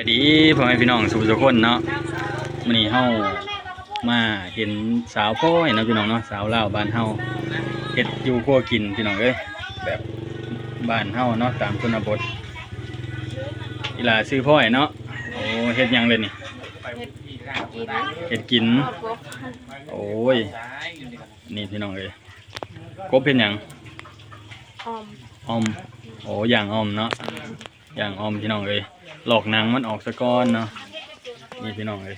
ດີພໍ່ແມ່ພີ່ນ້ອງສູ່ທຸກຄົນເນາະ, ມື້ນີ້ເຮົາມາເຫັນສາວພອຍເນາະພີ່ນ້ອງເນາະ, ສາວລາວບ້ານເຮົາເຮັດຢູ່ຄົວກິນພີ່ນ້ອງເອີຍ, ແບບບ້ານເຮົາເນາະ ຕາມຊົນນະບົດ. ອີ່ຫຼ້າຊື່ພອຍເນາະ. ໂອ້ ເຮັດຫຍັງເລີຍນີ້? ເຮັດກິນ ເຮັດກິນ. ໂອ້ຍ ນີ້ພີ່ນ້ອງເອີຍ, ກົບເຮັດຫຍັງ? ອອມ ອອມ. ໂອ້ ຍ່າງອອມເນາະ. ຍ່າງອອມພີ່ນ້ອງເອີຍ, ລອກໜັງມັນອອກສາກ່ອນເນາະ. ນີ້ພີ່ນ້ອງເອີຍ,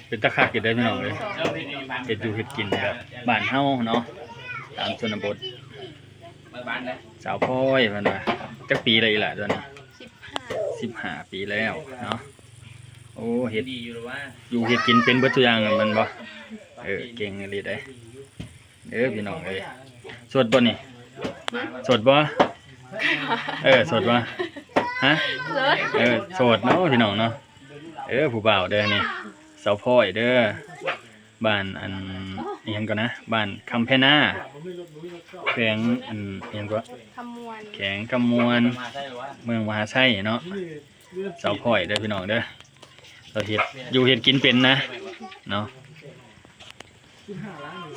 ເປັນຕາຄັກຢູ່ເດ້ພີ່ນ້ອງເອີຍ, ເຮັດຢູ່ເຮັດກິນແບບບ້ານເຮົາເນາະ ຕາມຊົນນະບົດ. ສາວພອຍເພິ່ນວ່າ ຈັກປີແລ້ວອີ່ຫຼ້າຕອນນີ້? ສິບຫ້າ ສິບຫ້າປີແລ້ວເນາະ. ໂອ້ ເຮັດຢູ່ເຮັດກິນເປັນເບິດທຸກຢ່າງແມ່ນບໍ່? ເອີ ເກັ່ງອີ່ຫຼີເດ້. ເອີ ພີ່ນ້ອງເອີຍ, ໂສດບໍ່ນີ້? ໂສດບໍ່? ເອີ ໂສດບໍ່? ຮະ? ໂສດ ເອີ ໂສດເນາະພີ່ນ້ອງເນາະ. ເອີ ຜູ້ບ່າວເດີນີ້ ສາວພອຍເດີ, ບ້ານອັນ ອີ່ຫຍັງກ່ອນນະ, ບ້ານຄຳແພນາ, ແຂວງອັນ ອີ່ຫຍັງເກາະ? ຄຳມ່ວນ ແຂວງຄຳມ່ວນ ເມືອງມະຫາໄຊເນາະ. ສາວພອຍເດີພີ່ນ້ອງເດີ, ລາວເຮັດຢູ່ເຮັດກິນເປັນນະເນາະ.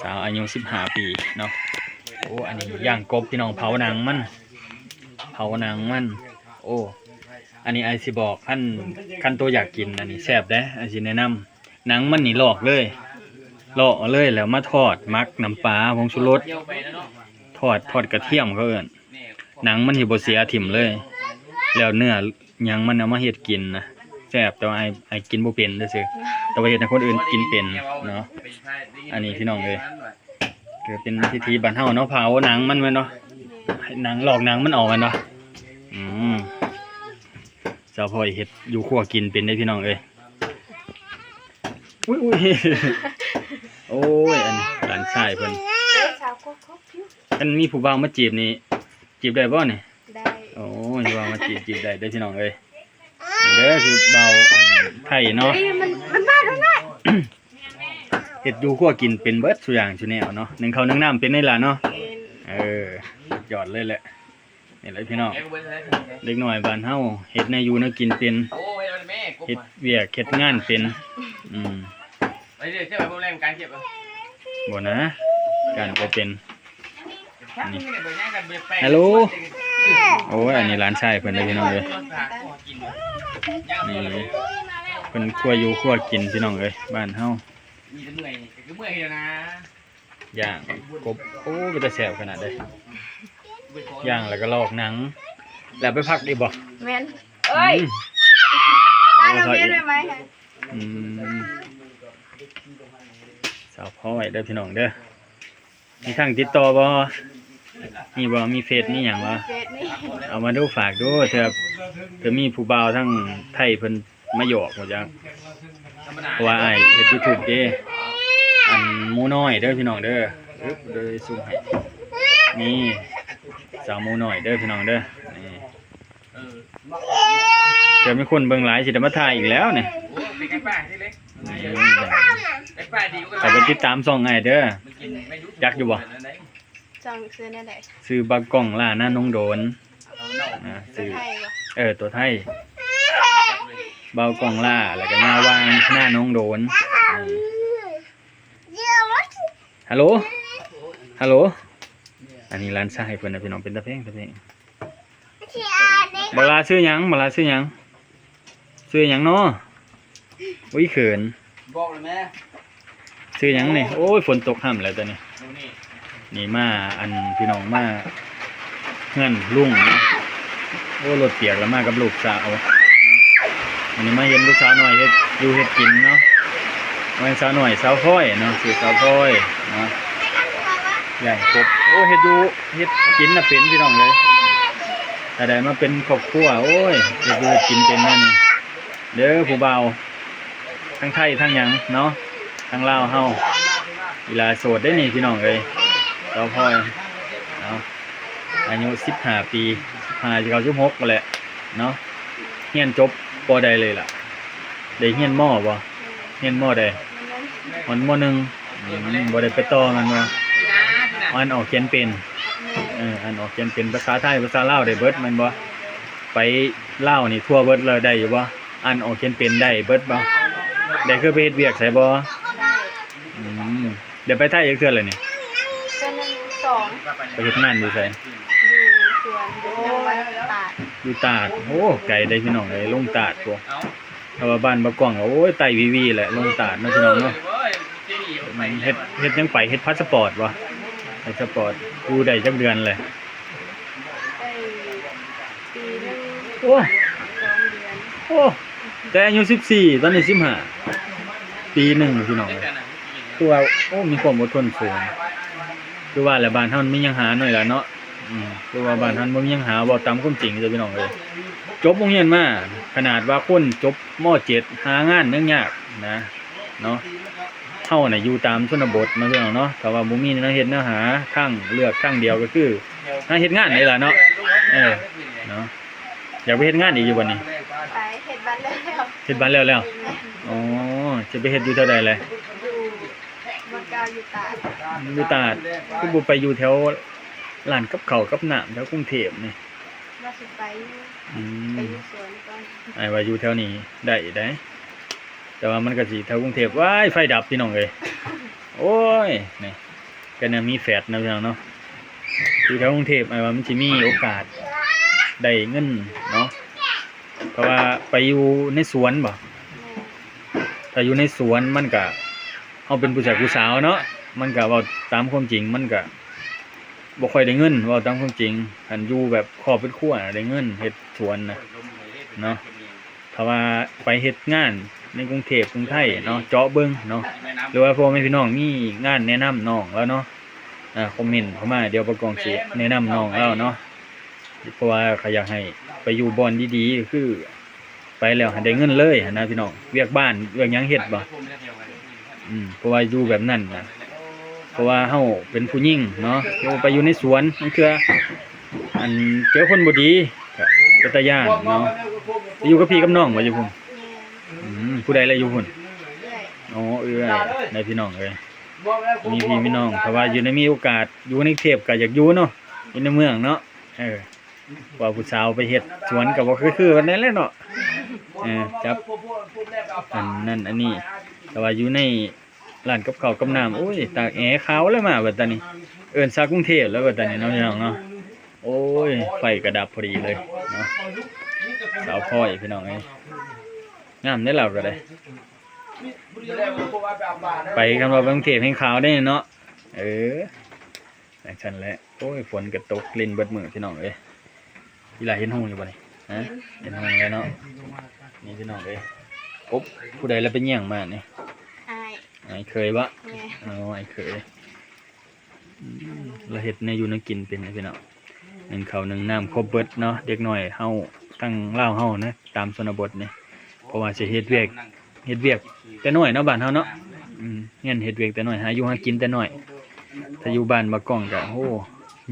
ສາວອາຍຸສິບຫ້າປີເນາະ. ໂອ້ ອັນນີ້ຍ່າງກົບພີ່ນ້ອງ, ເຜົາໜັງມັນ ເຜົາໜັງມັນ. ໂອ້ ອັນນີ້ອ້າຍຊິບອກ, ຄັນ ຄັນໂຕຢາກກິນອັນນີ້ແຊບເດ້, ອ້າຍຊິແນະນຳ. ໜັງມັນນີ້ລອກເລີຍ ລອກເອົາເລີຍ ແລ້ວມາທອດ ໝັກນ້ຳປາ ຜົງຊູລົດ, ທອດ ທອດກະທຽມເຂົາເອີ້ນ. ໜັງມັນຊິບໍ່ເສຍຖິ້ມເລີຍ, ແລ້ວເນື້ອຫຍັງມັນເອົາມາເຮັດກິນນະ ແຊບ. ແຕ່ວ່າອ້າຍ ອ້າຍກິນບໍ່ເປັນຊື່ໆ, ແຕ່ວ່າເຮັດໃຫ້ຄົນອື່ນກິນເປັນເນາະ. ອັນນີ້ພີ່ນ້ອງເອີຍ ກໍເປັນພິທີບ້ານເຮົາເນາະ, ເຜົາໜັງມັນແມ່ນບໍ່? ໜັງ ລອກໜັງມັນອອກແມ່ນບໍ່? ອືມ ສາວພອຍເຮັດຢູ່ຄົວກິນເປັນເດ້ພີ່ນ້ອງເອີຍ. ອຸ້ຍ ອຸ້ຍ ໂອ້ຍ ອັນນີ້ຫຼານຊາຍເພິ່ນ. ເອີ ສາວກົກ ກົກຢູ່. ຄັນມີຜູ້ບ່າວມາຈີບນີ້ ຈີບໄດ້ບໍ່ນີ້? ໄດ້. ໂອ້ຍ ຜູ້ບ່າວມາຈີບ ຈີບໄດ້ເດີພີ່ນ້ອງເອີຍ. ເດີ ຄືບ່າວອັນໄທເນາະ. ເອີຍ ມັນ ມັນມາ ມັນມາ. ເຮັດຢູ່ຄົວກິນເປັນເບິດສູ່ຢ່າງສູ່ແນວເນາະ, ໜຶ້ງເຂົ້າໜຶ້ງນ້ຳເປັນນີ້ລະເນາະ. ເອີ ສຸດຍອດເລີຍແຫຼະ. ນີ້ແຫຼະພີ່ນ້ອງ ເດັກນ້ອຍບ້ານເຮົາ ເຮັດແນວຢູ່ແນວກິນເປັນ, ໂອ້ ເຮັດແລ້ວແມ່ ເຮັດວຽກເຮັດງານເປັນ. ອືມ ໄປເລື້ອຍ ເຊື່ອໄປບໍ່ແລງການເກັບ ບໍ່ນະ ການບໍ່ເປັນ. ນີ້ ຮາໂລ. ໂອ້ຍ ອັນນີ້ຫຼານຊາຍເພິ່ນເດີພີ່ນ້ອງເອີຍ. ນີ້ເພິ່ນຄົວຢູ່ຄົວກິນພີ່ນ້ອງເອີຍ ບ້ານເຮົາ. ມີແຕ່ເມື່ອຍ ກໍຄືເມື່ອຍແລ້ວນະ. ຍ່າງກົບ ໂອ້ ເປັນຕາແຊບຂະໜາດເດ້. ຍ່າງແລ້ວກໍລອກໜັງ ແລ້ວໄປພັກອີກບໍ່? ແມ່ນ. ເອີຍ ອືມ ຕານ້ອງເມນໄວ້ໄໝ? ອືມ ສາວພອຍເດີພີ່ນ້ອງເດີ. ມີທາງຕິດຕໍ່ບໍ່? ມີບໍ່? ມີເຟສ ມີຫຍັງບໍ່? ເຟສນີ້ ເອົາມາດູ ຝາກດູ ເທື່ອ ເທື່ອມີຜູ້ບ່າວທາງໄທເພິ່ນ ມາຫຍອກບໍ່ຈັກ ເພາະວ່າອ້າຍເຮັດຢູທູບເດ້. ອັນໝູນ້ອຍເດີພີ່ນ້ອງເດີ. ອຶບ ເດີຊູມໃຫ້ ນີ້ ສາວໝູນ້ອຍເດີພີ່ນ້ອງເດີ. ນີ້ ເກີດມີຄົນເບິ່ງຫຼາຍ ຊິໄດ້ມາຖ່າຍອີກແລ້ວນີ້. ນີ້ ເຂົ້າໄປຕິດຕາມຊ່ອງອ້າຍເດີ. ຈັກຢູ່ບໍ່? ຊ່ອງຊື່ແນວໃດ? ຊື່ບ່າວກ້ອງຫຼ້ານາໜອງໂດນ. ອ່າ ຊື່ ຕົວໄທບໍ່? ເອີ ຕົວໄທ ບ່າວກ້ອງຫຼ້າ ແລ້ວກໍຍາວວ່າງນາໜອງໂດນ. ຮາໂຫຼ ຮາໂຫຼ. ອັນນີ້ຫຼານຊາຍເພິ່ນນະພີ່ນ້ອງ ເປັນຕາແພງ ຕາແພງ. ບັກຫຼ້າຊື່ຫຍັງ? ບັກຫຼ້າຊື່ຫຍັງ? ຊື່ຫຍັງເນາະ? ອຸ້ຍ ເຂີນ ບອກເລີຍແມ່. ຊື່ຫຍັງນີ້? ໂອ້ຍ ຝົນຕົກຫ້ຳແລ້ວຕອນນີ້. ນີ້ມາ ອັນ ພີ່ນ້ອງມາເຮືອນລຸງເນາະ. ໂອ້ ລົດປຽກແລ້ວ ມາກັບລູກສາວ. ອັນນີ້ມາເຫັນລູກສາວນ້ອຍເຮັດຢູ່ເຮັດກິນເນາະ. ແມ່ນສາວນ້ອຍ ສາວພອຍເນາະ ຊື່ສາວພອຍເນາະ. ຢ່າງຄົບ ໂອ້ ເຮັດຢູ່ເຮັດກິນນະເປັນ ພີ່ນ້ອງເອີຍ. ຖ້າໄດ້ມາເປັນຄອບຄົວ ໂອ້ຍ ເຮັດຢູ່ເຮັດກິນເປັນແນວນີ້ເດີ ຜູ້ບ່າວ ທັງໄທທັງຫຍັງເນາະ ທັງລາວເຮົາ. ອີ່ຫຼ້າໂສດເດ້ນີ້ ພີ່ນ້ອງເອີຍ. ສາວພອຍເນາະ ອາຍຸສິບຫ້າປີ ສິບຫ້າ ຊິເຂົ້າສິບຫົກແຫຼະເນາະ. ຮຽນຈົບ ປໍໃດເລີຍລະ? ໄດ້ຮຽນ ມໍ ບໍ່? ຮຽນ ມໍ ໃດ? ຮອດ ມໍໜຶ່ງ. ອືມ ບໍ່ໄດ້ໄປຕໍ່ແມ່ນບໍ່? ອ່ານອອກຂຽນເປັນ. ເອີ ອ່ານອອກຂຽນເປັນ ພາສາໄທ ພາສາລາວໄດ້ເບິດແມ່ນບໍ່? ໄປລາວນີ້ທົ່ວເບິດແລ້ວ ໄດ້ຢູ່ບໍ່? ອ່ານອອກຂຽນເປັນໄດ້ເບິດບໍ່? ໄດ້ເຄີຍໄປເຮັດວຽກໃສບໍ່? ໄດ້. ອືມ ໄດ້ໄປໄທຈັກເທື່ອແລ້ວນີ້? ເທື່ອໜຶ່ງສອງ. ໄປເຮັດງານຢູ່ໃສ? ຢູ່ສວນ ຢູ່ຈັງຫວັດຕາດ. ຢູ່ຕາດ. ໂອ້ ໄກເດ້ພີ່ນ້ອງເອີຍ ລົງຕາດພຸ້ນ. ຖ້າວ່າບ້ານບໍ່ກ້ອງກໍ ໂອ້ຍ ໄຕ້ວີໆແຫຼະ ລົງຕາດເນາະ ພີ່ນ້ອງເນາະ. ເຮັດ ເຮັດຫຍັງໄປ? ເຮັດພາສະປອດບໍ່? ພາສະປອດ. ຢູ່ໄດ້ຈັກເດືອນແລ້ວ? ໄດ້ປີໜຶ່ງ. ໂອ້ ສອງເດືອນ. ໂອ້ ແຕ່ອາຍຸສິບສີ່ ຕອນນີ້ສິບຫ້າ ປີໜຶ່ງ ພີ່ນ້ອງເອີຍ. ຄືວ່າ ໂອ້ ມີຄວາມອົດທົນສູງ. ຄືວ່າແຫຼະ ບ້ານເຮົາມັນມີຫຍັງຫາໜ້ອຍລະເນາະ. ອືມ ຄືວ່າບ້ານເຮົາບໍ່ມີຫຍັງຫາ ເວົ້າຕາມຄວາມຈິງເດີພີ່ນ້ອງເອີຍ. ຈົບໂຮງຮຽນມາ ຂະໜາດວ່າຄົນຈົບ ມ.ເຈັດ ຫາງານຍັງຍາກນະເນາະ. ເຮົານະຢູ່ຕາມຊົນນະບົດເນາະ ພີ່ນ້ອງເນາະ. ຖ້າວ່າບໍ່ມີແນວເຮັດແນວຫາ ທາງເລືອກທາງດຽວກໍຄືຫາເຮັດງານນີ້ລະເນາະ. ເອີ ເນາະ ຢາກໄປເຮັດງານອີກຢູ່ບໍ່ນີ້? ໄປ ເຮັດບັດແລ້ວ. ເຮັດບັດແລ້ວແລ້ວ? ແມ່ນ. ອໍ ຈະໄປເຮັດຢູ່ແຖວໃດແລະ? ຢູ່ ບ່ອນເກົ່າຢູ່ຕາດ. ຢູ່ຕາດ. ຄືບໍ່ໄປຢູ່ແຖວ ຮ້ານກັບເຂົ້າກັບນ້ຳແຖວກຸງເທບນີ້? ວ່າຊິໄປຢູ່. ອືມ ໄປຢູ່ສວນກ່ອນ. ອ້າຍວ່າຢູ່ແຖວນີ້ໄດ້ໄດ໋ ແຕ່ວ່າມັນກໍຊິແຖວກຸງເທບ. ວ້າຍ ໄຟດັບ ພີ່ນ້ອງເອີຍ. ໂອ້ຍ ນີ້ ກໍແນວມີແຟດເນາະ ພີ່ນ້ອງເນາະ. ຢູ່ແຖວກຸງເທບ ອ້າຍວ່າມັນຊິມີໂອກາດໄດ້ເງິນເນາະ. ເພາະວ່າໄປຢູ່ໃນສວນບໍ? ແມ່ນ. ຖ້າຢູ່ໃນສວນມັນກະ ເຮົາເປັນຜູ້ຊາຍຜູ້ສາວເນາະ ມັນກະເວົ້າຕາມຄວາມຈິງ ມັນກະບໍ່ຄ່ອຍໄດ້ເງິນ ເວົ້າຕາມຄວາມຈິງ. ຄັນຢູ່ແບບຄອບເປັນຄົວນະໄດ້ເງິນ ເຮັດສວນນະເນາະ. ຖ້າວ່າໄປເຮັດງານໃນກຸງເທບກຸງໄທເນາະ ເຈາະເບິ່ງເນາະ ຫຼືວ່າພໍ່ແມ່ພີ່ນ້ອງມີງານແນະນຳນ້ອງລາວເນາະ ອາ ຄອມເມັນເຂົ້າມາ ດຽວບ່າວກອງຊິແນະນຳນ້ອງລາວເນາະ. ເພາະວ່າຂ້ອຍຢາກໃຫ້ໄປຢູ່ບ່ອນດີໆ ກໍຄືໄປແລ້ວໃຫ້ໄດ້ເງິນເລີຍຫັ້ນນະພີ່ນ້ອງ. ວຽກບ້ານວຽກຫຍັງເຮັດບໍ່? ອືມ ເພາະວ່າຢູ່ແບບນັ້ນນະ ເພາະວ່າເຮົາເປັນຜູ້ຍິງເນາະ ເຮົາໄປຢູ່ໃນສວນ ລາງເທື່ອ ອັນ ເຈີຄົນບໍ່ດີກໍເປັນຕາຢ້ານເນາະ. ໄປຢູ່ກັບພີ່ກັບນ້ອງບໍ່ຢູ່ພຸ້ນ? ແມ່ນ. ອືມ ຜູ້ໃດລະຢູ່ພຸ້ນ? ເອື້ອຍ. ອໍ ເອື້ອຍ ໄດ້ພີ່ນ້ອງເອີຍ ມີພີ່ມີນ້ອງ. ຖ້າວ່າຢູ່ໃນ ມີໂອກາດຢູ່ໃນເທບກໍຢາກຢູ່ເນາະ ຢູ່ໃນເມືອງເນາະ. ເອີ ວ່າຜູ້ສາວໄປເຮັດສວນກໍບໍ່ຄືໆປານໃດແຫຼະເນາະ. ເອີ ຈັບອັນນັ້ນອັນນີ້ ແຕ່ວ່າຢູ່ໃນຮ້ານກັບເຂົ້າກັບນ້ຳ ໂອ້ຍ ຕາກແອຂາວແລ້ວມາບັດຕານີ້ ເອີ້ນສາກຸງເທບແລ້ວບັດຕານີ້ເນາະ ພີ່ນ້ອງເນາະ. ໂອ້ຍ ໄຟກໍດັບພໍດີເລີຍເນາະ ສາວພອຍ ພີ່ນ້ອງເອີຍ. ງາມເດ້ລາວກໍໄດ້ ໄປ ຄັນວ່າໄປກຸງເທບແຮ່ງຂາວເດ້ເນາະ. ເອີ ຈັ່ງຊັ້ນແຫຼະ. ໂອ້ຍ ຝົນກໍຕົກລິນເບິດມື້ ພີ່ນ້ອງເອີຍ. ອີຫຼ້າເຫັນຫົງຢູ່ບໍ່ນີ້? ຮະ ເຫັນຫົງແລ້ວເນາະ. ນີ້ ພີ່ນ້ອງເອີຍ ໂອບ ຜູ້ໃດລະໄປຍ່ຽງມານີ້? ອ້າຍ. ອ້າຍເຂີຍບໍ? ແມ່ນ. ອໍ ອ້າຍເຂີຍ. ອືມ ລະເຮັດແນວຢູ່ແນວກິນເປັນເດ້ພີ່ນ້ອງ. ໜຶ້ງເຂົ້າໜຶ້ງນ້ຳຄົບເບິດເນາະ. ເດັກນ້ອຍເຮົາ ທາງລາວເຮົານະ ຕາມຊົນນະບົດນີ້ ເພາະວ່າຊິເຮັດວຽກ ເຮັດວຽກແຕ່ນ້ອຍເນາະ ບ້ານເຮົາເນາະ. ອືມ ຮຽນເຮັດວຽກແຕ່ນ້ອຍ ຫາຢູ່ຫາກິນແຕ່ນ້ອຍ. ຖ້າຢູ່ບ້ານບ່າວກ້ອງກະ ໂອ້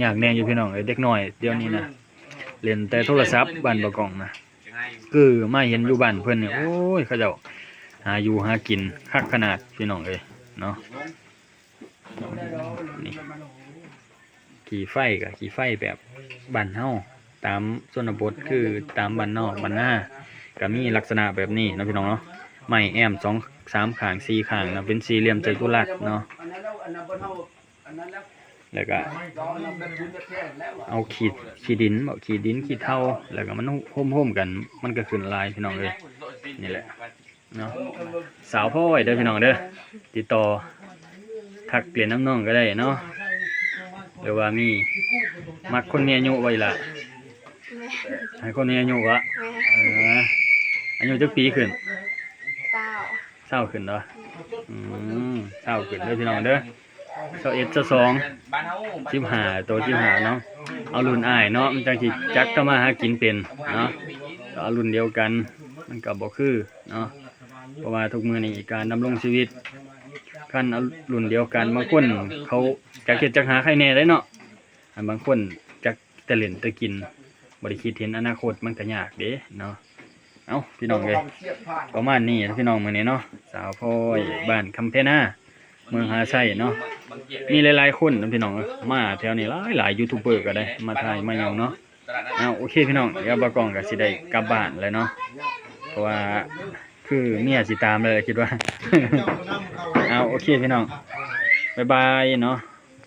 ຍາກແດ່ຢູ່ ພີ່ນ້ອງເອີຍ. ເດັກນ້ອຍດຽວນີ້ນະ ຫຼິ້ນແຕ່ໂທລະສັບ ບ້ານບ່າວກ້ອງນະ. ຄືມາເຫັນຢູ່ບ້ານເພິ່ນນີ້ ໂອ້ຍ ເຂົາເຈົ້າຫາຢູ່ຫາກິນຄັກຂະໜາດ ພີ່ນ້ອງເອີຍເນາະ. ນີ້ ຂີ້ໄຟກໍຂີ້ໄຟແບບບ້ານເຮົາ ຕາມຊົນນະບົດ ຄືຕາມບ້ານນອກບ້ານນາ ກໍມີລັກສະນະແບບນີ້ເນາະ ພີ່ນ້ອງເນາະ. ໄມ້ແອ້ມສອງສາມຂ້າງ ສີ່ຂ້າງເນາະ ເປັນສີ່ຫຼ່ຽມຈັຕຸລັດເນາະ. ແລ້ວກໍເອົາຂີ້ ຂີ້ດິນບໍ ຂີ້ດິນ ຂີ້ເຖົ້າ ແລ້ວກໍມັນໂຮມໆກັນ ມັນກໍຂຶ້ນຫຼາຍ ພີ່ນ້ອງເອີຍ. ນີ້ແຫຼະເນາະ ສາວພອຍເດີ ພີ່ນ້ອງເດີ. ຕິດຕໍ່ທັກຫຼິ້ນນຳນ້ອງກໍໄດ້ເນາະ ຫຼືວ່າມີ ມັກຄົນມີອາຍຸບໍ່ອີ່ຫຼ້າ? ແມ່ນ. ໃຫ້ຄົນມີອາຍຸບໍ? ແມ່ນ. ເອີ ອາຍຸຈັກປີຂຶ້ນ? ຊາວ. ຊາວຂຶ້ນເນາະ. ອືມ ຊາວຂຶ້ນເດີ ພີ່ນ້ອງເດີ. ຊາວເອັດ ຊາວສອງ ສິບຫ້າ ໂຕສິບຫ້າເນາະ. ເອົາລຸ້ນອ້າຍເນາະ ມັນຈັ່ງຊິຈັກທຳມາຫາກິນເປັນເນາະ. ເອົາລຸ້ນດຽວກັນມັນກໍບໍ່ຄືເນາະ ເພາະວ່າທຸກມື້ນີ້ການດຳລົງຊີວິດ ຄັນເອົາລຸ້ນດຽວກັນ ບາງຄົນເຂົາຈັກເຮັດຈັກຫາໄຄແດ່ເດ້ເນາະ. ອັນບາງຄົນຈັກແຕ່ຫຼິ້ນແຕ່ກິນ ບໍ່ໄດ້ຄິດເຫັນອະນາຄົດ ມັນກໍຍາກເດ້ເນາະ. ເອົ້າ ພີ່ນ້ອງເອີຍ ປະມານນີ້ພີ່ນ້ອງ ມື້ນີ້ເນາະ ສາວພອຍ ບ້ານຄຳແພນາ ເມືອງຫາໄຊເນາະ. ມີຫຼາຍໆຄົນເນາະ ພີ່ນ້ອງເອີຍ ມາແຖວນີ້ຫຼາຍໆ ຢູທູບເບີກໍໄດ້ມາຖ່າຍມາຫຍັງເນາະ. ເອົາ ໂອເຄພີ່ນ້ອງ ດຽວບ່າວກ້ອງກໍຊິໄດ້ກັບບ້ານແລ້ວເນາະ ເພາະວ່າຄືເມຍຊິຕາມແລ້ວ ຄິດວ່າ ເອົາ ໂອເຄພີ່ນ້ອງ ບາຍບາຍເນາະ.